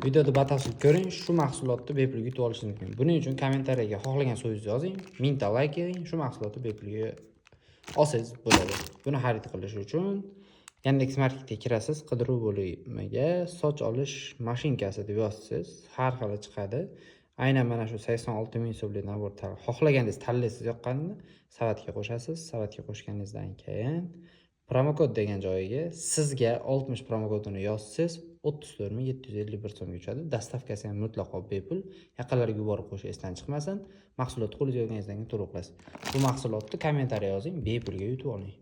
Videoda batafsil ko'ring, shu mahsulotni bepulga yutib olishingiz mumkin. Buning uchun kommentariyaga xohlagan so'zingizni yozing, 1000 ta layk yig'ing, shu mahsulotni bepulga olsangiz bo'ladi. Buni xarid qilish uchun Yandex Marketga kirasiz, qidiruv bo'limiga soch olish mashinkasi deb yozsangiz, har xili chiqadi. Aynan mana shu 86 ming so'mlik набор xohlaganingiz tanlaysiz, yoqqanini savatga qo'shasiz. Savatga qo'shganingizdan keyin promokod degan joyiga sizga 60 promokodini yozsangiz, 34 751 so'mga tushadi. Доставка si ham mutlaqo bepul. Yaqinlarga yuborib qo'yish esdan chiqmasin. Mahsulotni qo'lingizga olganingizdan keyin to'lov qilasiz. Bu mahsulotni kommentariya yozing, bepulga yutib oling.